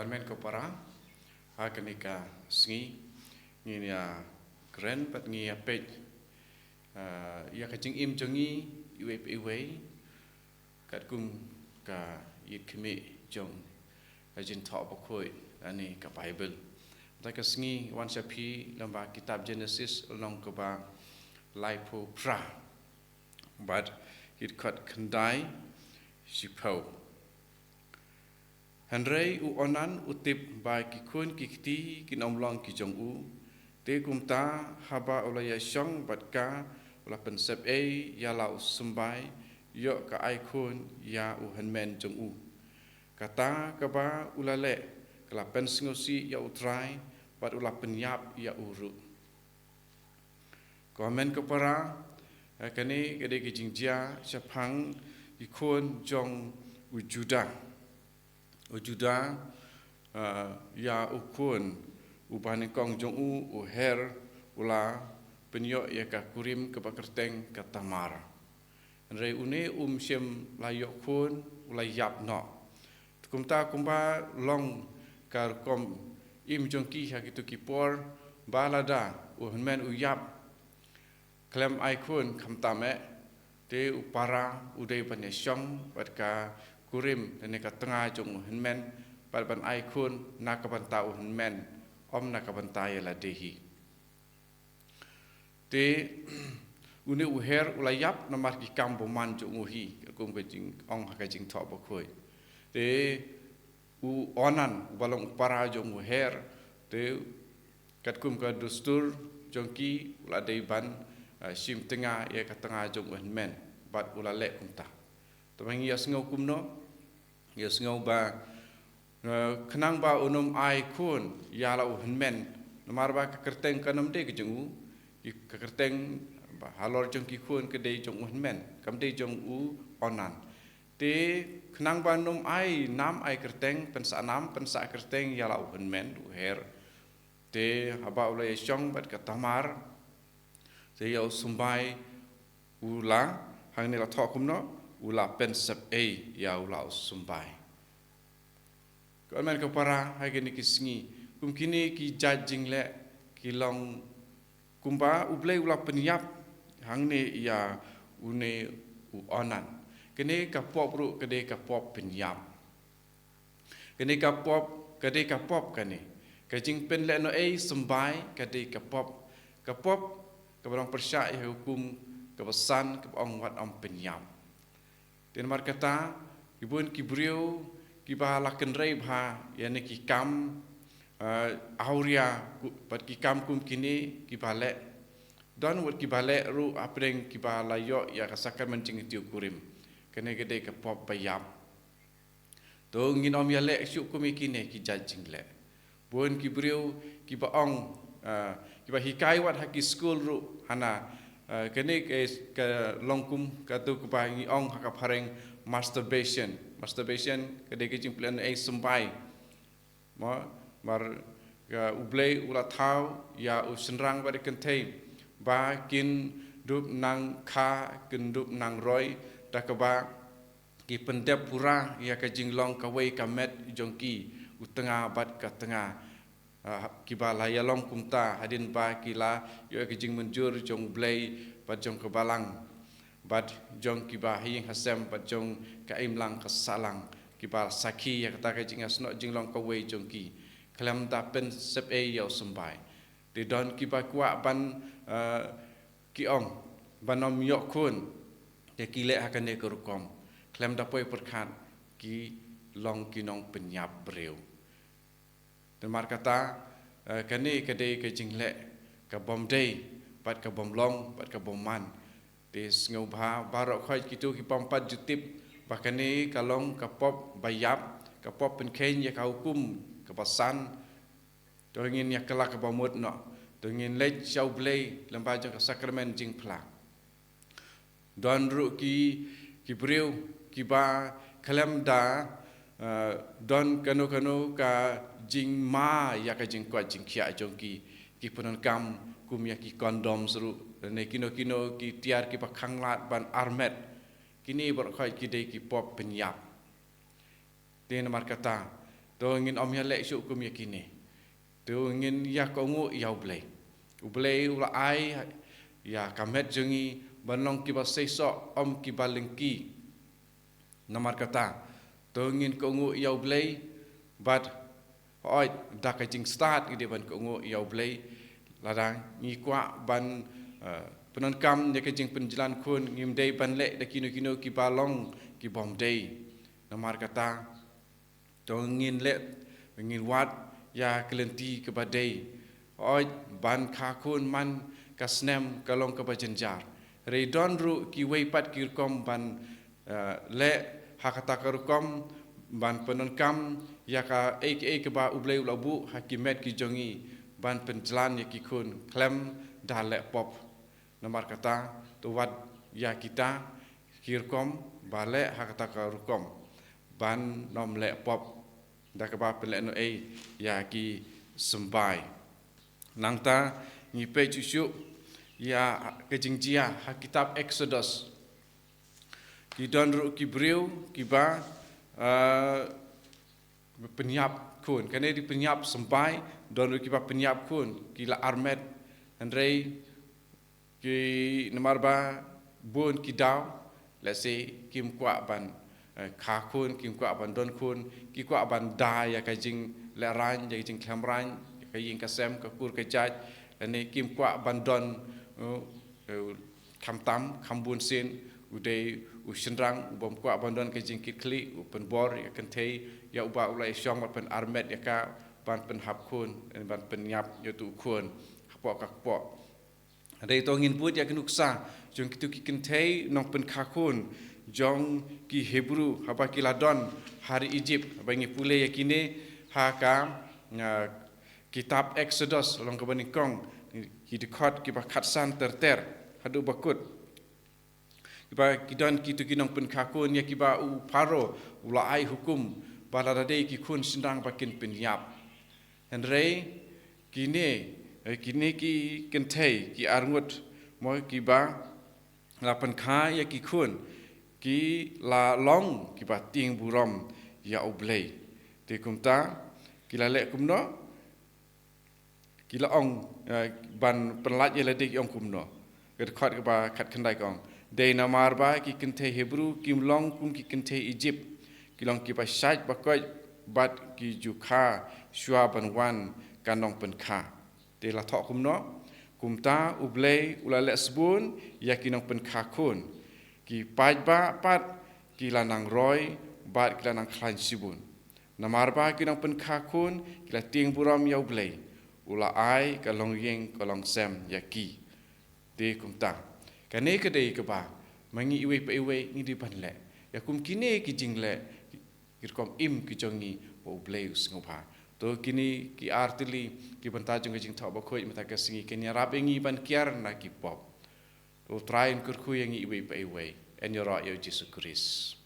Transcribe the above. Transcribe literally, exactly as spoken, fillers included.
Amen ko para, ha kane ka sngi ngin ïa kren bad ngin ïa peit, ah, ïa ka jingim jong ngi iwei pa iwei, katkum ka ïit khmih jong ka Jingthoh Bakhuid lane ka Baibl. Mynta ka sngi wan sha phi lyngba kitab Genesis lynnong kaba laiphew phra bad ki dkhot khyndai shiphew. Hynrei u Onan u tip ba ki khun ki kti kin ym long ki jong u. Te kumta haba u la ïashong bad ka, u la pynsep ei ïa la u symbai ïoh ka ai khun ïa u hynmen jong u. Kata kaba u la leh ka la pynsngewsih ïa U Trai bad u la pynïap ïa u ruh. Ko hynmen ko para, eh, kane ka dei ka jingjia shaphang ki khun jong u Judah. U Judah, eh, ïa u khun uba nyngkong jong u, u Her, u la pynïoh ïa ka kurim kaba kyrteng ka Tamar. Hynrei une um shym la ïoh khun, u la ïap noh. Te kumta kumba long ka rukom im jong ki ha kito ki por, ba lada u hynmen u ïap, khlem ai khun khamtam eh, te u para u dei ban ïashong bad ka kurim lane ka tnga jong u hynmen bad ban ai khun na ka bynta u hynmen, ym na ka bynta ïa lade hi. Te une u Her u la ïap namar ki kam bymman jong u hi, katkum ka jingong ha ka Jingthoh Bakhuid. Te u Onan uba long u para jong u Her, te katkum ka dustur jong ki u la dei ban, ah, shim tnga ïa ka tnga jong u hynmen bad u la leh kumta. Te ba ngi ïa sngew kumno, ïa sngew ba, eh, khnang ba un ym ai khun ïa la u hynmen, namar ba ka kyrteng kan ym dei ka jong u, ki, ka kyrteng ba halor jong ki khun ka dei jong u hynmen, kam dei jong u Onan. Te khnang ba un ym ai nam ai kyrteng, pynsah nam pynsah kyrteng ïa la u hynmen, u Her. Te haba u la ïashong bad ka Tamar, te ïa u symbai u la, hangne la thoh kumno, u la pynsep ei ïa u la u symbai. Ko hynmen ko para, ha kine ki sngi, kum kine ki jait jingleh ki long kumba U Blei u la pynïap hangne ïa une u Onan. Kane ka pop ruh ka dei ka pop pynïap. Kane ka pop, ka dei ka pop kane. Ka jingpynlehnohei symbai ka dei ka pop. Ka pop kaba long pyrshah ïa ka hukum kaba san kaba ong wat ym pynïap. Te namar kata, ki bun ki briew kiba la kynrei bha ïa kine ki kam, eh, awria ku-, bad ki kam kum kine kiba leh. Don wat kiba leh ruh hapdeng kiba la ïoh ïa ka sakramen jingïathuh kurim. Kane ka dei ka pop ba ïap. To ngin ym ïaleh shuh kum ïa kine ki jait jingleh. Bun ki briew kiba ong, ah, kiba hikai wat ha ki skul ruh hana, ah, kane ka, ka long kum kato kaba ngi ong ha ka phareng masturbation. Masturbation ka dei ka jingpynlehnohei symbai. Mo, mar ka U Blei u la thaw ïa u shynrang bad i kynthei ba kin dup nang kha, kin dup nang roi, da kaba ki pyndep pura ïa ka jinglong kawei ka met jong ki, u tnga bad ka tnga. Ah, kiba la ïalong kumta hadien ba ki la ïoh ïa ka jingmynjur jong U Blei bad jong ka balang bad jong kiba ha ïing ha sem bad jong ka imlang ka sahlang, kiba sakhi ïa kata ka jingïasnoh jinglong kawei jong ki khlem da pynsep ei ïa u symbai. Te don kiba kwah ban, eh, ki ong ban ym ïoh khun, te ki leh ha kane ka rukom khlem da poi pyrkhat, ki long ki nongpynïap briew. Namar kata, eh, kane ka dei ka jingleh ka bym dei bad ka bym long bad ka bym man. Te sngewbha baroh khoit kito ki bym pat ju tip ba kane ka long ka pop ba ïap, ka pop pynkheiñ ïa ka hukum kaba san. To ngin ïa kylla kaba mut noh. To ngin leit sha U Blei lyngba jong ka sakramen jingphla. Don ruh ki, ki briew kiba khlem da, eh, don kano kano ka jingma ïa ka jingkoit jingkhiah jong ki, ki pyndonkam kum ïa ki condoms ruh ne kino kino ki tiar kiba khanglad ban armet. Kine baroh khoit ki dei ki pop pynïap. Te namar kata, To ngin ym ïa leh shuh kum ïa kine. To ngin ïa kohnguh ïa U Blei. U Blei u la ai ïa ka met jong ngi ban long kiba seisoh, ym kiba lyngkhi. Namar kata, to ngin kohnguh ïa U Blei, bad hooid, da ka jingstad ngi dei ban kohnguh ïa U Blei. Lada ngi kwah ban, eh, pyndonkam ïa ka jingpynjlan khun, ngim dei ban leh da kino kino kiba long kibym dei. Namar kata, to ngin leh, ngin wad ïa ka lynti kaba dei. Hooid, ban kha khun man ka snem ka long kaba jynjar. Hynrei don ruh kiwei pat ki rukom ban, eh, leh ha kata ka rukom ban pyndonkam ïa kaei kaei kaba U Blei u la buh ha ki met ki jong ngi ban pynjlan ïa ki khun khlem da leh pop. Namar kata, to wad ïa kita ki rukom ba leh ha kata ka rukom ban ym leh pop, da kaba pynlehnohei ïa ki symbai. Nangta ngi peit shuh shuh ïa ka jingjia ha kitab Exodus. Ki don ruh ki briew kiba, eh, pynïap khun. Kane dei pynïap symbai, don ruh kiba pynïap khun, ki la armet. Hynrei ki, namar ba bun ki daw, lehse kim kwah ban, eh, kha khun, kim kwah ban don khun, ki kwah ban da ïa ka jinglehraiñ, ïa ka jingkhlem raiñ, ïa ka ïing ka sem, ka kur ka jait, lane kim kwah ban don, eh, eh, khamtam, kham bun sien, u dei u shynrang, u bym kwah ban don ka jingkitkhlieh, u pynbor ïa ka kynthei ïa uba u la ïashong, ban pynarmet ïa ka, ban pynhap khun, ban pynïap ïa uto u khun hapoh ka kpoh. Hynrei to ngin bud ïa ka nuksa jong kito ki kynthei nongpynkha khun jong ki Hebru haba ki la don ha ri Egypt, haba ngi pule ïa kine ha ka, ah, kitab Exodus, lynnong kaba nyngkong, ki dkhot kiba khatsan ter ter haduh ba kut. Kiba ki don kito ki nongpynkha khun ïa kiba u Pharaoh u la ai hukum ba lada dei ki khun shynrang ba kin pynïap. Hynrei kine, eh, kine ki kynthei ki arngut, mo, kiba la pynkha ïa ki khun, ki la long kiba tieng burom ïa U Blei. Te kumta ki la leh kumno? Ki la ong, eh, ban pynlait ïa lade ki ong kumno. Ka dkhot kaba khatkhyndai ka ong, dei namar ba ki kynthei Hebru kim long kum ki kynthei Egypt, ki long kiba shait ba koit bad ki ju kha shuwa ban wan ka nongpynkha. Te la thoh kumno? Kumta U Blei u la leh sbun ïa ki nongpynkha khun. Ki paidbah pat ki la nang roi bad ki la nang khlaiñ shibun. Namar ba ki nongpynkha khun ki la tieng burom ïa U Blei, u la ai ka longïing ka longsem ïa ki. Te kumta, kane ka dei kaba ma ngi iwei pa iwei ngi dei ban leh ïa kum kine ki jingleh, ki rukom im ki jong ngi ba U Blei u sngewbha. To kine ki ar tylli ki bynta jong ka jingthoh bakhuid mynta ka sngi kin ïarap ïa ngi ban kiar na ki pop. To U Trai un kyrkhu ïa ngi iwei pa iwei, yn ïaroh ïa U Jisu Khrist.